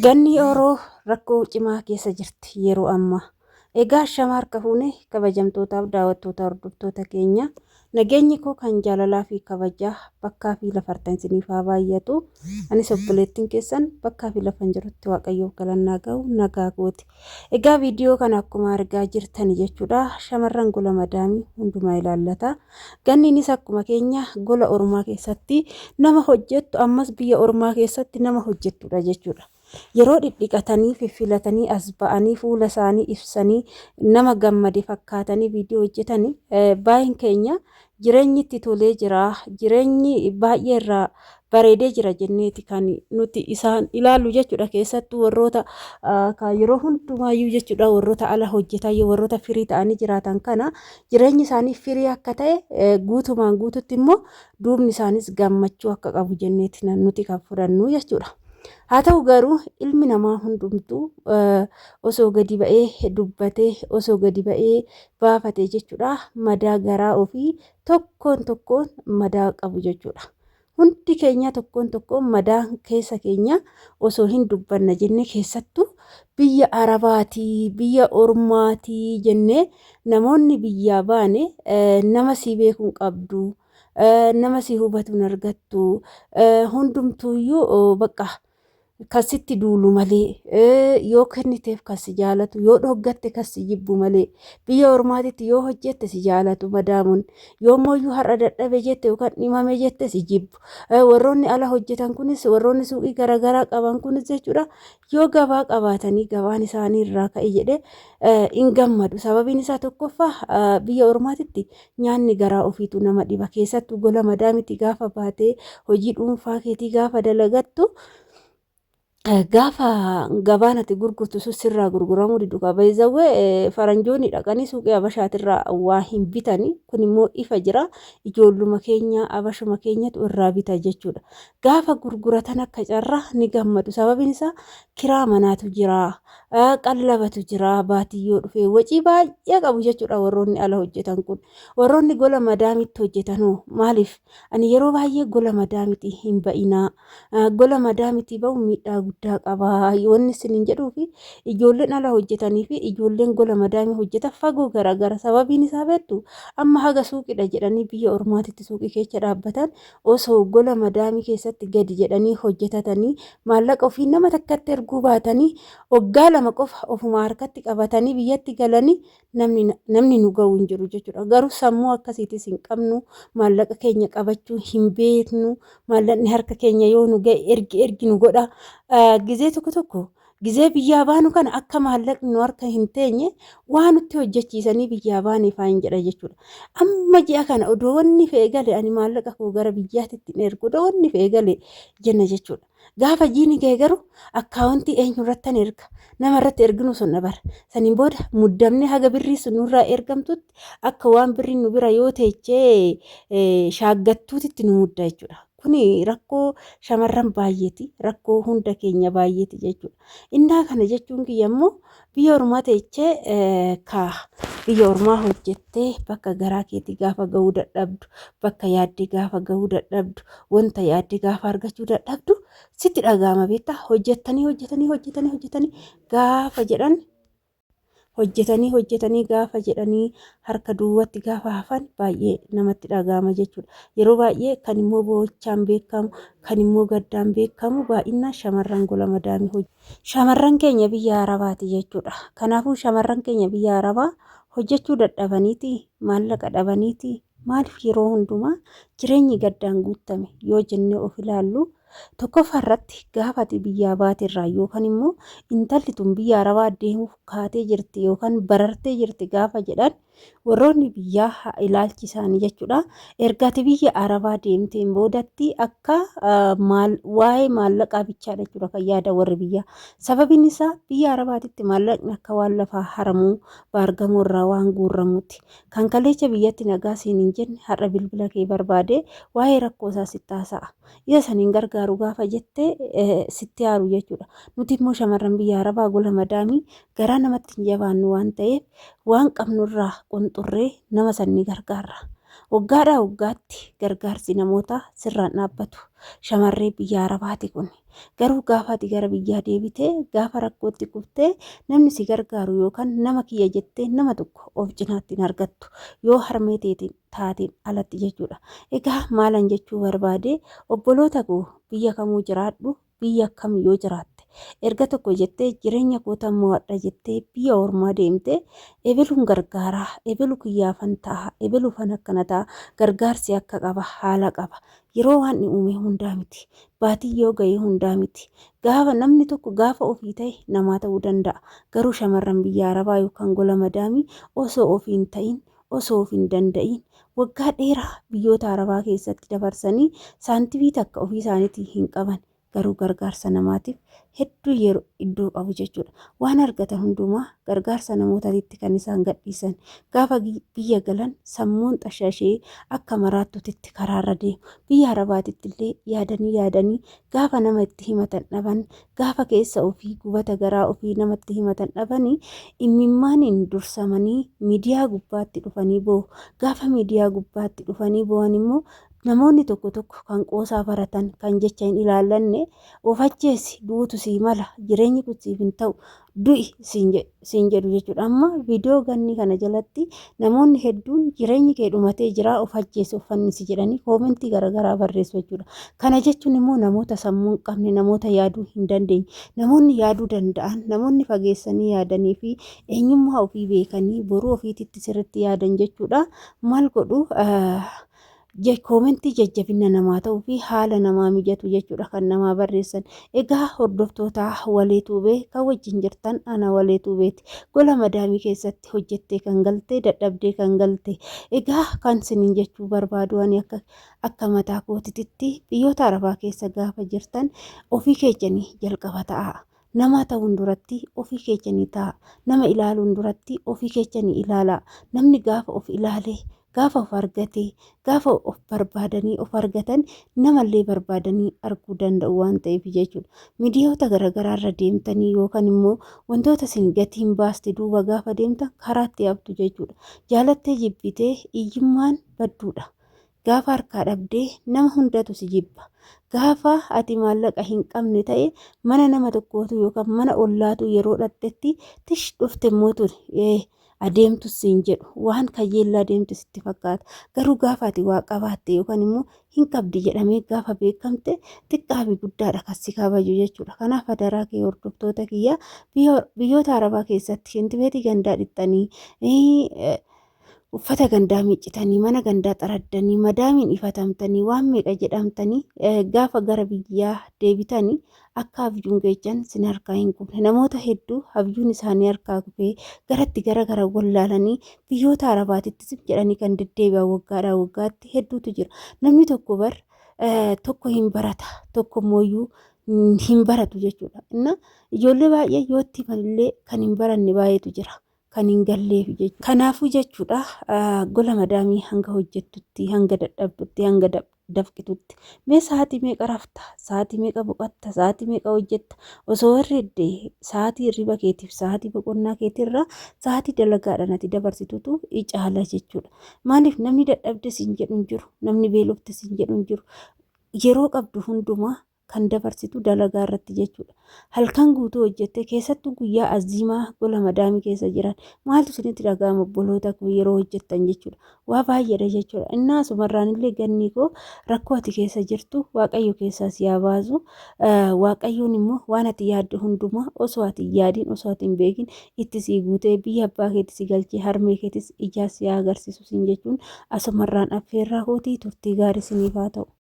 Ganni Oroo rakkoo cimaa keessa jirti yeroo ammaa. Egaa ashama harka fuune kabajamtootaaf daawwattoota hordoftoota keenya nageenyi koo kan jaalalaa fi kabajaa bakkaa fi lafartan isiniif haa baay'atu. Anis obboleettiin keessan bakkaa fi lafan jirutti Waaqayyoof galannaa ga'u nagaa kooti. Egaa viidiyoo kana akkuma argaa jirtani jechuudha shamarran gola madaamii hundumaa ilaallata. Ganniinis akkuma keenya gola ormaa keessatti nama hojjettu ammas biyya ormaa keessatti nama hojjettudha jechuudha. Yeroo dhidhiqatanii fiffilatanii as ba'anii fuula isaanii ibsanii nama gammade fakkaatanii viidiyoo hojjetani baay'een keenya jireenyi itti tolee jira jireenyi baay'ee irraa bareedee jira jenneeti kan nuti isaan ilaallu jechuudha. Keessattuu warroota kan yeroo hundumaayyuu jechuudha warroota ala hojjetan warroota firii ta'anii jiraatan kana jireenyi isaanii firii akka ta'e guutumaan guututti immoo duubni isaanis gammachuu akka qabu jenneeti nuti kan fudhannu jechuudha. Haa ta'u garuu ilmi namaa hundumtuu osoo gadi ba'ee dubbatee osoo gadi ba'ee baafatee jechuudha madaa garaa ofii tokkoon tokkoon madaa qabu jechuudha. Hundi keenya tokkoon tokkoon madaa keessa keenya osoo hin dubbanna jennee keessattuu biyya Arabaatii biyya Ormaatii jennee namoonni biyyaa baane nama sii beekuu hin qabdu nama si hubatu hin argattu hundumtuuyyuu bakka kan sitti duulu malee yoo kenniteef kan si jaalatu yoo dhoggatte kan si jibbu malee biyya ormaatitti yoo hojjette si jaalatu madaamuun yoo mooyyuu har'a dadhabe jette yookaan dhimame jette si jibbu warroonni ala hojjetan kunis warroonni suuqii garaagaraa qaban kunis jechuudha yoo gabaa qabaatanii gabaan isaanii irraa ka'e jedhee hin gammadu sababiin isaa tokkoffaa biyya ormaatitti nyaanni garaa ofiitu nama dhiba keessattuu gola madaamiti gaafa baatee hojii dhuunfaa keetii gaafa dalagattu gaafa gabaan ati gurgurtu sun sirraa gurguramuu didu qaba. Baay'izawwee faranjoonni dhaqanii suuqii abashaatirraa waa hin bitani. Kun immoo ifa jira. Ijoolluma keenya abashuma keenyatu irraa bita jechuudha. Gaafa gurguratan akka carraa ni gammadu. Sababiin isaa kiraa manaatu jira. Qallabatu jira. Baatiyyoo dhufee wacii baay'ee qabu jechuudha warroonni ala hojjetan kun. Warroonni gola madaamitti hojjetanoo maaliif? Ani yeroo baay'ee gola madaamiti hin ba'inaa. Gola madaamitii ba'u miidhaa guddaa qaba. Wanni isiniin jedhuu fi ijoolleen ala hojjetanii fi ijoolleen gola madaamii hojjetan fagoo garaagara. Sababiin isaa beektu amma haga suuqidha jedhanii biyya ormaatitti suuqii keessa dhaabbatan osoo gola madaamii keessatti gadi jedhanii hojjetatanii maallaqa ofii nama takkatti erguu baatanii waggaa 2 qofa ofuma harkatti qabatanii biyyatti galanii namni namni nu ga'u hin jiru jechuudha. Garuu sammuu akkasiitis hin qabnu, maallaqa keenya qabachuu hin beeknu, maallaqni harka keenya yoo nu ga'e ergi ergi nu godha. Gizee tokko tokko gizee biyyaa baanu kana akka maallaqni nu harka hin teenye waa nutti hojjechiisanii biyyaa baane faa hin jedha jechuudha. Amma ji'a kana odoo wanni fe'e gale ani maallaqa koo gara biyyaatti hin ergu odoo wanni fe'e gale jenna jechuudha. Gaafa jiini ga'e garuu akkaawuntii eenyu irrattan erga nama irratti erginu sun bara. Saniin booda muddamnee haga birrii sun nurraa ergamtutti akka waan birriin nu bira yoo teechee shaaggattuutitti nu mudda jechuudha. Kuni rakkoo shamarran baay'eeti. Rakkoo hunda keenya baay'eeti jechuudha. Innaa kana jechuun kiyya immoo biyya ormaa teechee ka biyya ormaa hojjettee bakka garaa keetii gaafa ga'uu dadhabdu, bakka yaadde gaafa ga'uu dadhabdu, wanta yaadde gaafa argachuu dadhabdu sitti dhaga'ama beektaa. Hojjettanii hojjetanii hojjetanii hojjetanii gaafa jedhan hojjetanii hojjetanii gaafa jedhanii harka duwwatti gaafa hafan baay'ee namatti dhaga'ama jechuudha. Yeroo baay'ee kan immoo boo'ichaan beekamu, kan immoo gaddaan beekamu baay'inaan shamarran gola madaamii hojjetu. Shamarran keenya biyya Arabaati jechuudha. Kanaafuu shamarran keenya biyya Arabaa hojjechuu dadhabaniiti, maallaqa dhabaniiti, maaliif yeroo hundumaa jireenyi gaddaan guuttame yoo jennee of ilaallu tokkoffaa irratti gaafa ati biyyaa baate irraa yookaan immoo intalli tun biyya Arabaa deemuuf kaatee jirti yookaan barartee jirti gaafa jedhan warroonni biyyaa ilaalchi isaanii jechuudha. Erga ati biyya Arabaa deemteen boodatti akka maal waa'ee maallaqaa bichaadha jechuudha kan yaada warri biyyaa. Sababiin isaa biyya Arabaatitti maallaqni akka waan lafaa haramuu baargamoo irraa waan guurramuuti. Kan kaleecha biyyatti nagaa siin hin jenne har'a bilbila kee barbaadee waa'ee rakkoo isaa sitti haasa'a. Isa san hin gargaaru gaafa jette sitti aaru jechuudha. Nuti immoo shamarran biyya Arabaa gola madaamii garaa namatti hin jabaannu waan ta'eef waan qabnurraa qunxurree nama san ni gargaarra. Waggaadhaa waggaatti gargaarsi namootaa sirraan dhaabbatu. Shamarree biyya Arabaati kun. Garuu gaafa ati gara biyyaa deebitee gaafa rakkootti kuftee namni si gargaaru yookaan nama kiyya jettee nama tokko of cinaatti hin argattu. Yoo harmee teetiin taateen alatti jechuudha. Egaa maalan jechuu barbaade, obboloota koo, biyya kamuu jiraadhu, biyya kam yoo jiraatte, erga tokko jettee jireenya kootan mo'adha jettee biyya ormaa deemte, ebeluun gargaaraa, ebelu kiyyaafan ta'a, ebelufan akkana ta'a, gargaarsi akka qaba, haala qaba. Yeroo waan uume hundaa miti. Baatii yoo ga'e hundaa miti. Gaafa namni tokko gaafa ofii ta'e namaa ta'uu danda'a. Garuu shamarran biyya Arabaa yookaan gola madaamii osoo ofii hin ta'in, osoo of hin danda'in waggaa dheeraa biyyoota Arabaa keessatti dabarsanii saantimii takka ofii isaaniitii hin qaban. Garuu gargaarsa namaatiif hedduu yeroo iddoo qabu jechuudha. Waan argatan hundumaa gargaarsa namootaatitti kan isaan gadhiisan. Gaafa biyya galan sammuun xashashee akka maraattutitti karaarra deemu. Biyya Arabaatitti illee yaadanii yaadanii gaafa nama itti himatan dhaban, gaafa keessa ofii gubata garaa ofii namatti himatan dhabanii immimmaaniin dursamanii miidiyaa gubbaatti dhufanii boo'u. Gaafa miidiyaa gubbaatti dhufanii boo'an immoo namoonni tokko tokko kan qoosaa baratan, kan jecha hin ilaallanne, of ajjeesi, du'uutu sii mala, jireenyi kun siif hin ta'u, du'i siin jedhu jechuudha. Amma viidiyoo ganni kana jalatti namoonni hedduun jireenyi kee dhumatee jira, of ajjeesi, of fannisi jedhanii koomentii garaagaraa barreessu jechuudha. Kana jechuun immoo namoota sammuu hin qabne, namoota yaaduu hin dandeenye, namoonni yaaduu danda'an, namoonni fageessanii yaadanii fi eenyummaa ofii beekanii boruu ofiititti sirriitti yaadan jechuudha. Maal godhu? Koomentii jajjabina namaa ta'uu fi haala namaa mijatu jechuudha kan namaa barreessan. Egaa hordoftoota Walee Tuubee kan wajjin jirtan, ana Walee Tuubeeti. Gola madaamii keessatti hojjettee kan galte, dadhabdee kan galte. Egaa kan sinin jechuu barbaadu ani akka mataa kootitti, biyyoota Arabaa keessa gaafa jirtan ofii keessanii jalqaba ta'a. Nama ta'uun duratti ofii keessanii ta'a. Nama ilaaluun duratti ofii keessanii ilaalaa. Namni gaafa of ilaalee, gaafa of argate, gaafa of barbaadanii of argatan namallee barbaadanii arguu danda'u waan ta'eef jechuudha. Miidiyoota garaagaraa irra deemtanii yookaan immoo wantoota isin gatiin baaste duuba gaafa deemtan karaatti haftu jechuudha. Jaalattee jibbitee hiyyummaan badduudha. Gaafa harkaa dhabdee nama hundatu si jibba. Gaafa ati maallaqa hin qabne ta'e mana nama tokkootu yookaan mana ollaatu yeroo dhattetti tish dhufte immoo ture adeemtu siin jedhu, waan kayyeellaa deemtu sitti fakkaata. Garuu gaafa ati waa qabaatte yookaan immoo hin qabdi jedhamee gaafa beekamte xiqqaa fi guddaadha kan si kabaju jechuudha. Kanaaf adaraa kee, hordoftoota kiyya, biyyoota Arabaa keessatti shintibeetii gandaa dhixxanii, uffata gandaa miiccitanii, mana gandaa xaraddanii, madaamiin ifatamtanii, waan meeqa jedhamtanii gaafa gara biyyaa deebitanii akka abjuun keessan sin harkaa hin kufne. Namoota hedduu abjuun isaanii harkaa kufee garatti gara gara wallaalanii biyyoota Arabaatittis jedhanii kan deddeebi'an waggaadhaa waggaatti hedduutu jira. Namni tokko bar tokko hin barata, tokko immoo hin baratu jechuudha. Inna ijoollee baay'ee yoo itti himanillee kan hin baranne baay'eetu jira. Kan hin galleef jechuudha. Kanaafuu jechuudha, gola madaamii hanga hojjettutti, hanga dadhabdutti, hanga dafqitutti, mee sa'aatii meeqa rafta, sa'aatii meeqa boqotta, sa'aatii meeqa hojjetta osoo herreedde, sa'aatii hirriba keetiif sa'aatii boqonnaa keetirra sa'aatii dalagaadhaan ati dabarsitutu caala jechuudha. Maaliif? Namni dadhabde siin jedhu hin jiru, namni beelofte siin jedhu hin jiru. Yeroo qabdu hundumaa kan dabarsitu dalagaa irratti jechuudha. Halkan guutuu hojjette, keessattuu guyyaa aziimaa gola madaamii keessa jiran maaltu isinitti dhaga'ama, obboloota koo, yeroo hojjettan jechuudha. Waa baay'eedha jechuudha. Innaa asumarraan illee ganni koo, rakkoo ati keessa jirtu Waaqayyo keessaa si haa baasu. Waaqayyoon immoo waan ati yaaddu hundumaa osoo ati hin yaadin, osoo ati hin beekin itti sii guutee biyya abbaa keetti si galchee harmee keetis ijaa si haa agarsiisu siin jechuun asumarraan affeerraa kootii, turtii gaarii siniif haa ta'u.